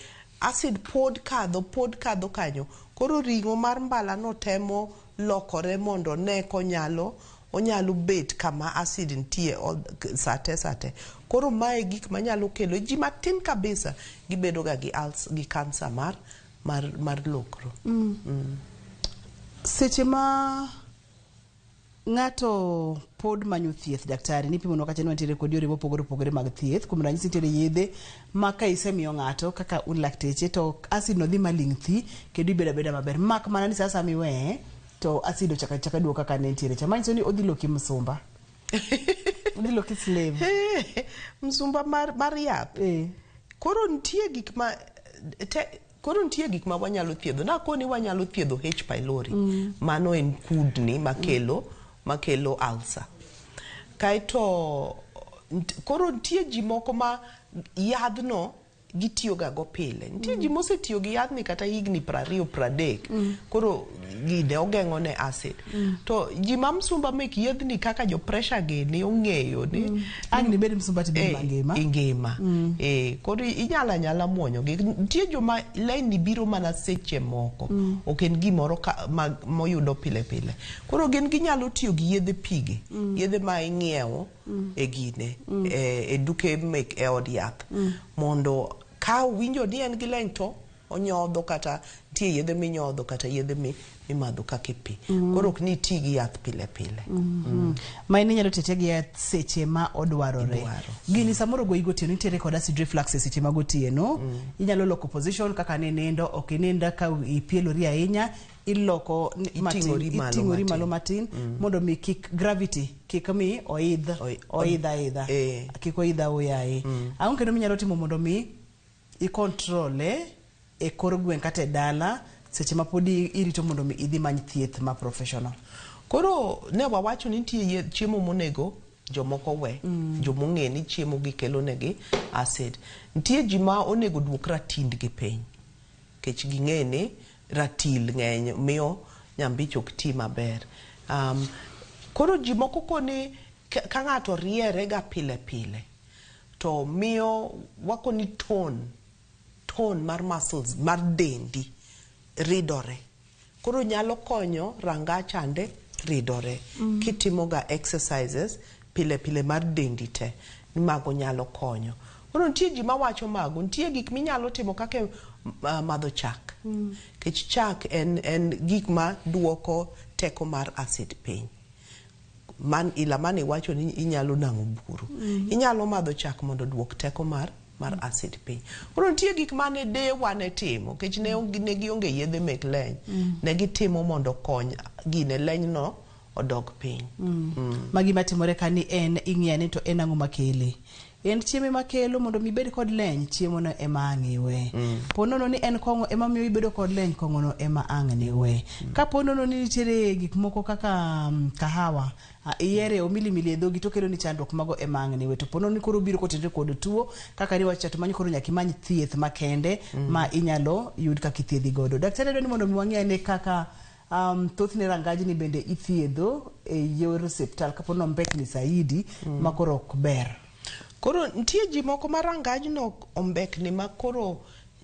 acid pod kadho kanyo. Koro ring'o mar mbala no temo lokore mondo ne konyalo onyalo bet kama acid nitie sate sate. Koro mae gik manyalo kelo ji matin kabisa gibedo ga gi ulcer, gi kansa mar mar mar lokro.
Seche ma ng'ato pod manyo thieth daktari nipimonwa kacha ni wantiere kod yore mopogore opogore mag thieth kuom ranyisi nitiere yedhe ma ka isemiyo ng'ato kaka un lakteche to acid no dhi maling' thi kendo ibedo abeda maber mak mana ni sa asaya miweye to acid ochako achaka duogo kaka ne entiere cha manyiso ni odhi loki msumba odhi loki slave
msumba mar, mar yath koro nitie gik ma te, koro nitie gik ma wanyalo thiedho nakoni wanyalo thiedho H pylori mano en kudni makelo makelo ulcer kaeto koro nitie ji moko ma yadhno gitiyo ga go pile nitie ji mosetiyo gi yadhni kata higni 20 30 koro gine ogeng'o ne acid to ji ma msumba mek yedhni kaka jo pressure gini ong'eyo ni
ang' nibed msumba tibed mangima
ingima koro inyalo anyala muonyo gi nitie joma leny biro mana seche moko ok en gimoro ka, ma, moyudo pile pile koro gin ginyalo tiyo gi yedhe pige yedhe ma ing'iewo e gine e duke mek e od yath mondo ka owinjo ni en gi leny to onyodho kata nitie yedhe minyodho kata yedhe mimadho kaka pi koro ok ni iti gi yath pile pile
Ma in inyalo tiyo gi yath seche ma odwarore
Idwaro.
gini samoro goyi gotieno nitiere kod acid reflux e seche mag otieno inyalo loko position kaka ne nindo ok inind ka ipielori ahinya iloko matin
Iting'ori malo
iting'ori malo
matin.
matin mondo mi kik gravity kik mi oidh oidh aidha kik oidh aoyaye ang'o kendo minyalo timo mondo mi i-control e kor gweng' kata e dala seche ma pod irito mondo mi idhi many thieth ma professional
Koro ne wawacho ni nitie chiemo monego jomoko we jomong'e ni chiemo gi kelo negi acid nitie ji ma onego duok ratindgi piny nikech ging'e ni ratil ng'eny miyo nyambich ok ti maber koro ji moko koni ka ng'ato riere ga pile pile to miyo wakoni tone tone mar muscles mar dendi ridore koro nyalo konyo rangachande ridore kitimo ga exercises pile pile mar dendi te mago nyalo konyo koro nitie ji mawacho mago nitie gik minyalo timo kaka madho chak nikech chak en gik ma duoko teko mar acid piny man ila mane iwacho ni inyalo nang'o buru inyalo madho chak mondo oduok teko mar acid piny koro nitie gik mane dewa ne timo nikech ne gionge yedhe mek leny ne gitimo mondo okony gine leny no odog piny
Magi matimore ka ni en ing'iya ni to en ang'o makele en chiemo makelo mondo mi ibed kod leny chiemo no ema ang' iwe po nono ni en kong'o ema miyo ibedo kod leny kong'o no ema ang' niwe ka po nono ni nitiere gik moko kaka kahawa iyiere omilimili e dhogi to kelo ni chandruok mago ema ang' niwe to po nono ni koro biro kotenore kod tuo kaka niwacho cha to mano koro nyaka imany thieth makende ma inyalo yud kaka ithiedhi godo daktari adwa ni mondo mi wang'e ane kaka thothne rangajni bende ithiedho e yor osiptal kapo ni ombekni saidi ma koro ok ber
koro nitie ji moko ma rangajno ombekni ma koro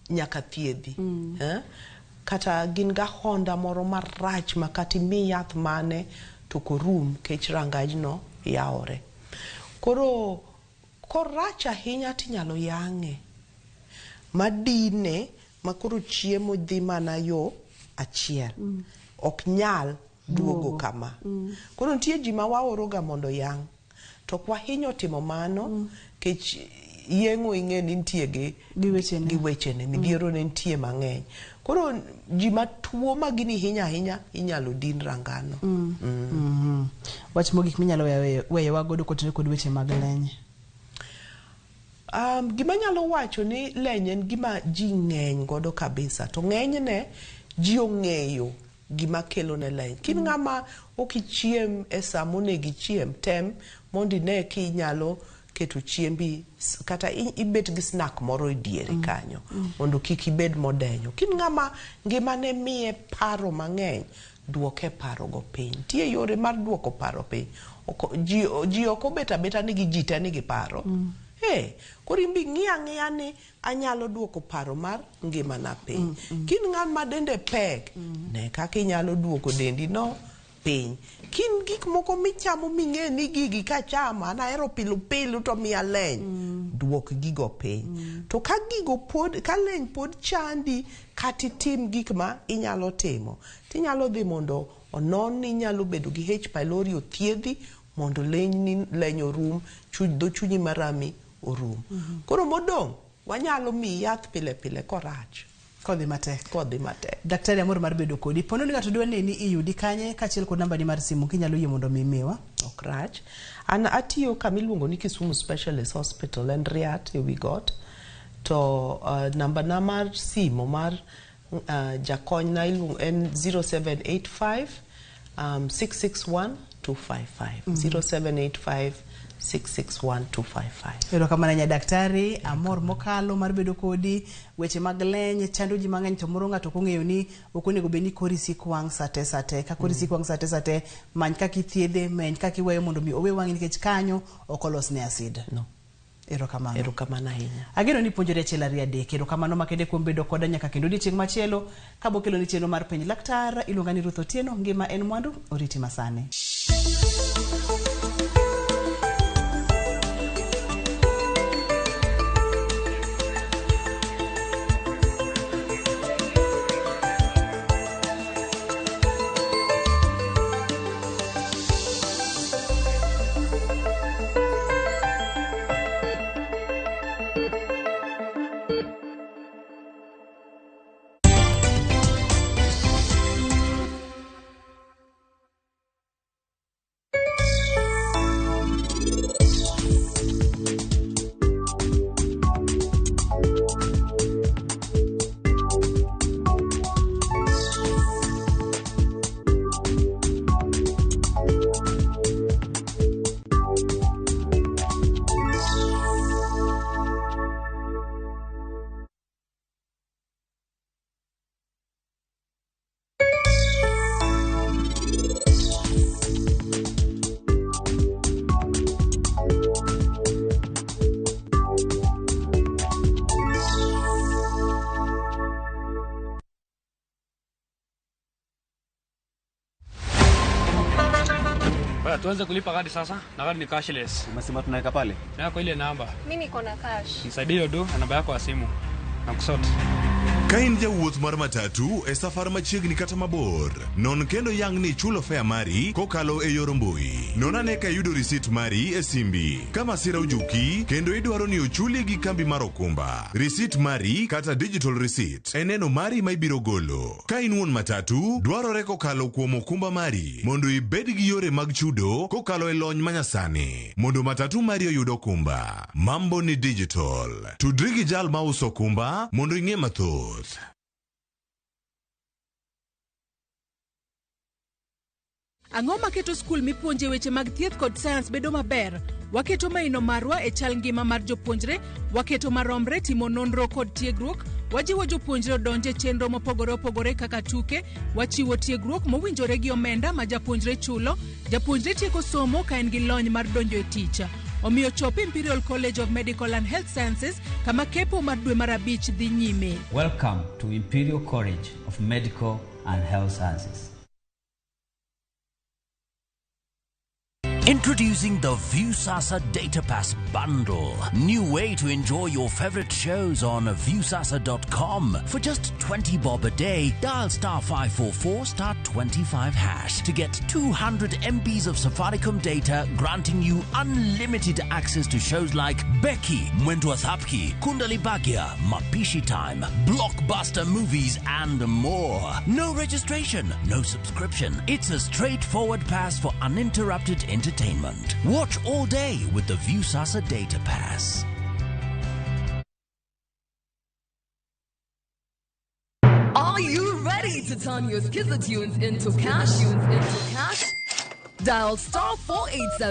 nyaka thiedhi kata gin ga honda moro marach ma kata imi yath mane to ok orum kech rangajno yawore koro korach ahinya tinyalo yang'e madine ma koro chiemo dhi mana yo achiel ok nyal duogo kama koro nitie ji ma waoro ga mondo yang' to ok wahinyo timo mano kech yeng'o ing'e ni nitie gi wechene midhiero ne nitie mang'eny koro ji matuo ma gini hinyo ahinya inyalo din rangano
Wach mogik minyalo weyowa godo kotenore kod weche mag leny
Gima nyalo wacho ni leny en gima ji ng'eny godo kabisa to ng'enyne ji ong'eyo gima kelo ne leny kin ng'ama ok ichiem e sa monego ichiem tem mondo ine kinyalo keto chiembi kata ibet gi snack moro e diere kanyo mondo kik ibed modenyo kin ng'ama ngimane miye paro mang'eny duoke paro go piny nitie yore mar duoko paro piny ji ok obet abeta ni gi ji te nigi paro Koro in be ing'i ang'iya ni anyalo duoko paro mar ngimana piny. Kin ng'at ma dende pek, ne kaka inyalo duoko dendi no piny. Kin gik moko michamo ming'e ni gigi kachamo, an ahero pilupilu to miya leny, duok gigo piny. To ka gigo pod, ka leny pod chandi, kata itim gik ma inyalo timo, tinyalo dhi mondo onon ni inyalo bedo gi H pylori othiedhi mondo leny orum, dho chunyi marami orum. Koro modong', wanyalo miyi yath pile pile korach.
Kodhi matek.
Kodhi matek.
Daktari, amor mar bedo kodi. Pono ni ng'ato dwa neni iyudi kanye kaachiel kod nambani mar simu kinyalo yie mondo mi imiwa.
Ok rach. An atiyo kama iluongo ni Kisumu Specialist Hospital, en Riat ewi got. To nambana mar simu mar jakonyna iluongo en 0785 661 255. 0785 661 255.
Erokamano ahinya daktari, amor mokalo mar bedo kodi. Weche mag leny chando ji mang'eny to moro ng'ato ok ong'eyo ni ok onego bed ni kori sik wang' sate sate. Ka kori sik wang' sate sate, many kaka ithiedhe, many kaka iweyo mondo mi owe wang'i nikech kanyo ok olosne acid.
No.
Erokamano.
Erokamano ahinya.
Ageno ni puonjori achiel ariyo adek. Erokamano makende kuom bedo koda nyaka kendo odiechieng' machielo kabokelo ni chenro mar Penj Laktar. Iluonga ni Ruth Otieno, ngima en mwandu, oriti masani.
Tuanze kulipa kadi sasa, na kadi ni cashless.
Umesema tunaweka pale?
Na kwa ile namba.
Mimi niko na cash.
Nisaidie hiyo do na namba yako ya simu. Na kusort.
Ka in jawuoth mar matatu e safar machiegni kata mabor, non kendo yang ni ichulo fare mari kokalo e yor mbui. Non ane ka iyudo risit mari e simbi. Ka masira ojuki kendo idwaro ni ochuli gi kambi mar okumba, risit mari kata digital receipt e neno mari ma ibiro golo. Ka in wuon matatu, dwarore kokalo kuom okumba mari mondo ibed gi yore mag chudo kokalo e lony manyasani mondo matatu mari oyud okumba. Mambo ni digital. Tudri gi jal mauso okumba mondo ing'e mathoth.
Ang'o maketo skul mipuonje weche mag thieth kod sayans bedo maber? Waketo maino marwa e chal ngima mar jopuonjre, waketo maromre timo nonro kod tiegruok, wajiwo jopuonjre odonje chenro mopogore opogore kaka tuke, wachiwo tiegruok mowinjore gi omenda ma japuonjre chulo, japuonjre tieko somo ka en gi lony mar donjo e tich. Omiyo chop Imperial College of Medical and Health Sciences kama kepo mar dwe mar abich dhi nyime.
Welcome to Imperial College of Medical and Health Sciences.
Introducing the Viusasa Data Pass Bundle. New way to enjoy your favorite shows on Viusasa.com. For just 20 bob a day, dial star 544 star 25 hash to get 200 MBs of Safaricom data, granting you unlimited access to shows like Becky, Mwendwa Thapki, Kundali Bhagya, Mapishi Time, blockbuster movies, and more. No registration, no subscription. It's a straightforward pass for uninterrupted entertainment. Watch all day with the Viusasa Data Pass.
Are you ready to turn your Skiza tunes into cash? Dial star 487.